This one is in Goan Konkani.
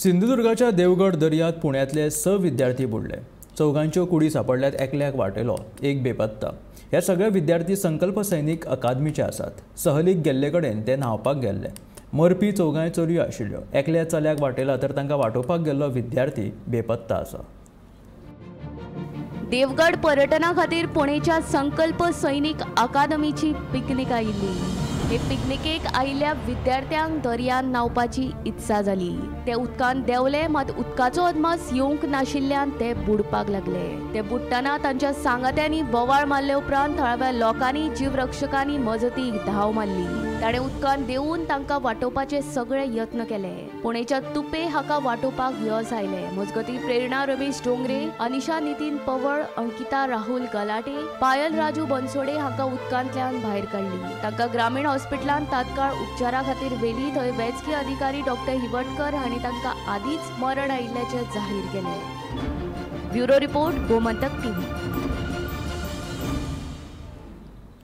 सिंधुदुर्गाच्या देवगड दर्यांत पुण्यांतले 6 विद्यार्थी बुडले. 4 कुडी सांपडल्यात, एकल्याक वाटयलो, एक बेपत्ता. हे सगळे विद्यार्थी संकल्प सैनिक अकादमीचे आसात. सहलीक गेल्ले कडेन ते न्हांवपाक गेल्ले. मरपी 4 चलयो आशिल्ल्यो. एकल्या चल्याक वाटयला तर तांकां वाटोवपाक गेल्लो विद्यार्थी बेपत्ता आसा. देवगड पर्यटना खातीर पुणेच्या संकल्प सैनिक अकादमीची पिकनीक आयिल्ली. हे पिकनिकेक आयिल्ल्या विद्यार्थ्यांक दर्यांत न्हांवपाची इत्सा जाली. ते उदकांत देंवले, मात उदकाचो अदमास येवंक नाशिल्ल्यान ते बुडपाक लागले. ते बुडटना तांच्या सांगात्यांनी बोवाळ मारले उपरांत थळाव्या लोकांनी जीवरक्षकांनी मजतीक धांव मारली. ताणें उदकांत देंवून तांकां वाटोवपाचे सगळे यत्न केले. पुणेच्या तुपे हाका वाटोवपाक यश आयलें. मजगतीं प्रेरणा रमेश डोंगरे, अनिशा नितीन पवळ, अंकिता राहुल गलाटे, पायल राजू बनसोडे हांकां उदकांतल्यान भायर काडली. तांकां ग्रामीण हॉस्पिटलांत तात्काळ उपचारा खातीर व्हेली. थंय वैजकी अधिकारी डॉक्टर हिवटकर हांणी तांकां आदींच मरण आयिल्ल्याचें जाहीर केलें. Bureau report, Gomantak TV.